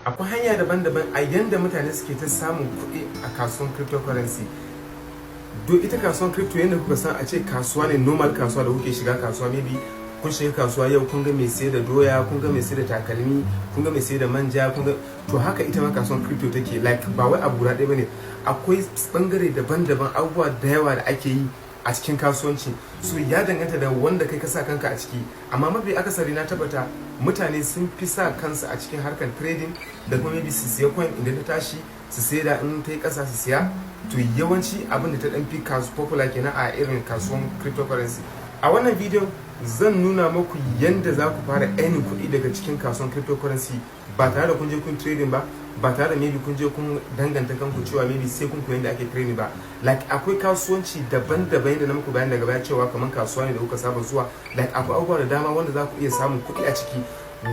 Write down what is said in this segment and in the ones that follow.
Akwai hanya daban-daban a yanda mutane suke ta samun kuɗi a kasuwan cryptocurrency. Do ita kasuwan crypto, yadda kuka san a ce kasuwa ne, normal kasuwa da kuke shiga kasuwa, maybe kun shiga kasuwa yau, kun ga mai sayar da doya, kun ga mai sayar da takalmi, kun ga mai sayar da manja, kun ga, to haka ita ma kasuwan crypto take. Like ba wai abu guda ɗaya bane, akwai bangare daban-daban, abubuwa da yawa da ake yi a cikin kasuwanci. So ya danganta da wanda kai ka sa kanka a ciki, amma mafi akasari na tabbata mutane sun fi sa kansu a cikin harkar trading da kuma maybe su siya coin idan ta tashi su saida, in ta yi kasa su siya. To yawanci abin da ta dan fi kasu popular kenan a irin kasuwan cryptocurrency. A wannan bidiyon zan nuna muku yanda za ku fara earning kuɗi daga cikin kasuwan cryptocurrency ba tare da kun je kun trading ba, ba tare da maybe kun je kun danganta kanku cewa maybe sai kun koyi yadda ake trading ba. Like akwai kasuwanci daban-daban yadda na muku bayan daga baya cewa kamar kasuwa ne da kuka saba zuwa. Like akwai abubuwa da dama wanda za ku iya samun kuɗi a ciki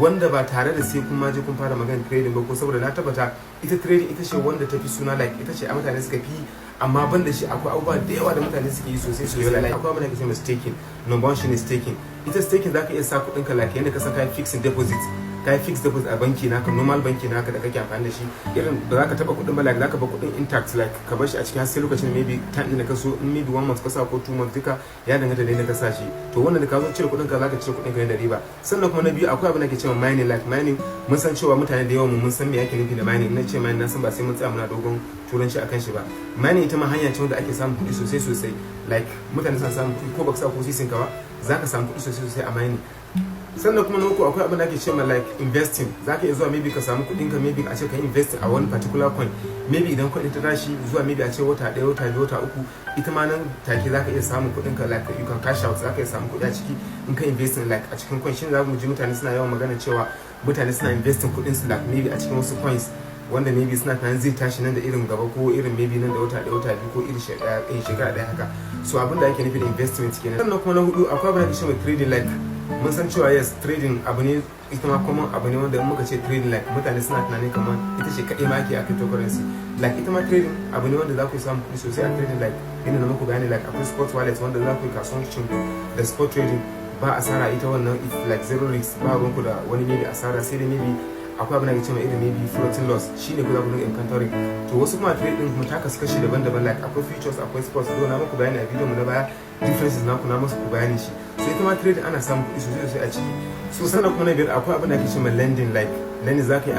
wanda ba tare da sai kun ma je kun fara magana trading ba ko, saboda na tabbata ita trading ita ce wanda ta fi suna, like ita ce a mutane suka fi. Amma ban da shi akwai abubuwa da yawa da mutane suke yi sosai sosai. Like akwai abin da ake ce staking. Number one shine staking. Ita staking zaka iya sa kuɗin ka, like yadda ka san kai fixing deposit, kai fixed deposit a banki naka, normal banki naka da kake amfani da shi, irin ba za ka taba kuɗin ba, like za ka bar kuɗin intact, like ka bar shi a cikin har sai lokacin maybe time din da ka so, in maybe one month ka sa ko 2 months, duka ya danganta da yadda ka sa shi. To wannan da ka zo cire kuɗin ka, za ka cire kuɗin ka ne da riba. Sannan kuma na biyu akwai abin da ake cewa mining. Like mining, mun san cewa mutane da yawan mu mun san me ake nufi da mining. Na ce mining, na san ba sai mun tsaya muna dogon turanci akan shi ba. Mining ita ma hanya ce wanda ake samun kuɗi sosai sosai. Like mutane suna samun kuɗi ko baka sa ko sisin ka ba, za ka samu kuɗi sosai sosai a mining. Sannan kuma na uku akwai abin da ake cewa like investing. Za ka iya zuwa maybe ka samu kuɗin ka, maybe a ce ka investing a wani particular coin. Maybe idan coin ta tashi zuwa maybe a ce wata 1, wata 2, wata 3, ita ma nan take za ka iya samun kuɗin ka, like you can cash out, za ka iya samun kuɗi a ciki in ka investing like a cikin coin. Shine za mu ji mutane suna yawan magana cewa mutane suna investing kuɗin su like maybe a cikin wasu coins wanda maybe suna tunanin zai tashi nan da irin gaba, ko irin maybe nan da wata 1, wata 2, ko irin shekara 1 haka. So abin da ake nufi da investment kenan. Sannan kuma na hudu akwai abin da ake cewa trading. Like mun san cewa yes, trading abu ne, ita ma common abu ne wanda in muka ce trading, like mutane suna tunanin kamar ita ce kaɗai ma ake a cryptocurrency. Like ita ma trading abu ne wanda za ku samu kuɗi sosai a trading. Like inda na muku bayani, like akwai spot wallet wanda za ku yi kasuwancin da spot trading, ba asara ita wannan, like zero risk, ba ruwanku da wani maybe asara, sai dai maybe akwai abin da ake cewa irin maybe floating loss, shine ku za ku dinga encountering. To wasu kuma trade din kuma ta kasu kashi daban-daban, like akwai futures, akwai spots. Do na muku bayani a video mu na baya differences naku, na musu ku bayani shi. So ita ma trade ana samun kuɗi sosai sosai a ciki. So sannan kuma na biyar akwai abin da ake cewa lending. Like lending, za ka yi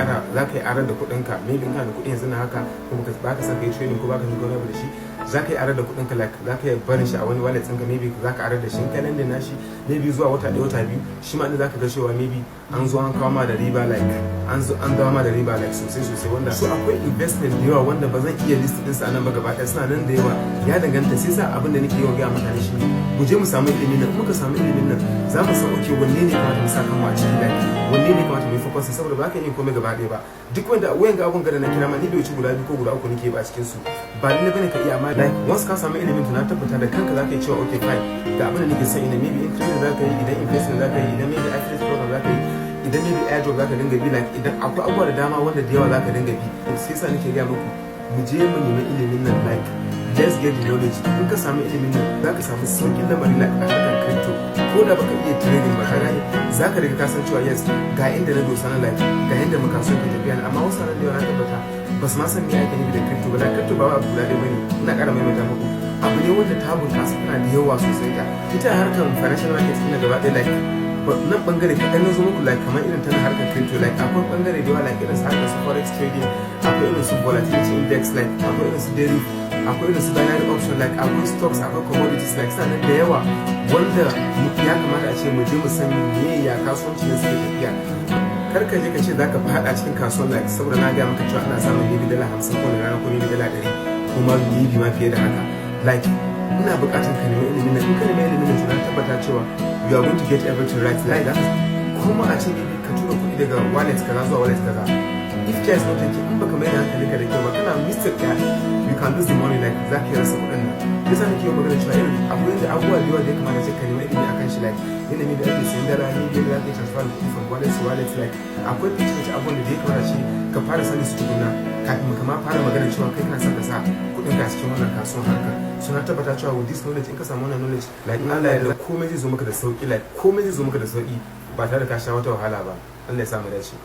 arar da kuɗin ka. Maybe in kana da kuɗi yanzu na haka ko ba ka san ka yi trading ko ba ka san wani da shi, za ka yi arar da kuɗin ka, like za ka yi barin shi a wani wallet ɗinka, maybe za ka arar da shi. In ka lending nashi maybe zuwa wata 1, wata 2, shi ma za ka ga cewa maybe an zo an kawo ma da riba, like an zo an dawo ma da riba like sosai sosai. Wanda so akwai investment da yawa wanda ba zan iya list ɗinsu a nan ba gaba ɗaya, suna nan da yawa, ya danganta. Sai sa abin da nake yawan gaya mutane shi ne mu je mu samu ilimin nan. In muka samu ilimin nan, za mu san okay, wanne ne kamata mu sa kanmu a ciki, like wanne ne kamata mu yi focus, saboda ba ka yin komai gaba ɗaya ba. Duk wanda wayan ga abun gada na kira ma, ni bai wuce guda biyu ko guda uku nake ba a cikin su ba, lalle bane ka iya. Amma like once ka samu ilimin, to na tabbata da kanka za ka yi cewa okay, fine, ga abin da nake son ina. Maybe in trading za ka yi, idan investment za ka yi, idan maybe affiliate program za ka yi, idan maybe airdrop za ka dinga bi, like idan akwai abubuwa da dama wanda da yawa za ka dinga bi. Sai sa nake gaya muku mu je mu nemi ilimin nan, like let's get the knowledge. In ka samu ilimin nan, za ka samu saukin lamari like a harkar crypto. Ko da baka iya trading ba, ka gane, za ka riga ka san cewa yes, ga inda na dosa na, like ga inda mu kasuwan ke tafiya. Amma wasu sanan da yawa na tabbata ba su ma san me ake nufi da crypto ba. Like crypto ba abu guda ɗaya bane, ina ƙara maimaita muku, abu ne wanda ta bunƙasa, tana da yawa sosai. Ta ita harkar financial market ɗin gaba ɗaya, like nan bangare kaɗan na zo muku, like kamar irin tana harkar crypto, like akwai bangare da yawa, like irin su harkar su forex trading, akwai irin su volatility index, like akwai irin su deriv, akwai irin su binary option, like akwai stocks, akwai commodities, like suna nan da yawa wanda ya kamata a ce mu je mu san me ya kasuwanci ne suke tafiya. Kar ka je ka ce za ka fada cikin kasuwan, like saboda na gaya maka cewa ana samun maybe $50 ko rana, ko maybe $100, ko ma maybe ma fiye da haka. Like ina buƙatar ka nemi ilimin nan. In ka nemi ilimin nan, to na tabbata cewa you are going to get everything right. Like that kuma a ce maybe ka tura kuɗi daga wallet kaza zuwa wallet kaza, if care is not taken, in baka mai da hankalinka da kyau ba, kana mistake ɗaya, you can lose the money, like za ka yi rasa kuɗin nan. Yasa nake yi magana cewa irin abu yadda abubuwa da yawa da ya kamata ce ka nemi ilimi akan shi, like yanayin da ake sayan dala, ne yadda za ka yi transfer kuɗi from wallet to wallet. Like akwai fice abubuwan da ya kamata ce ka fara sani su tukuna kafin ka ma fara magana cewa kai kana son ka sa kuɗin ka cikin wannan kasuwan harkar. So na tabbata cewa with this knowledge, in ka samu wannan knowledge, like in Allah ya yarda komai zai zo maka da sauki, like komai zai zo maka da sauki ba tare da ka sha wata wahala ba. Allah ya sa mu dace.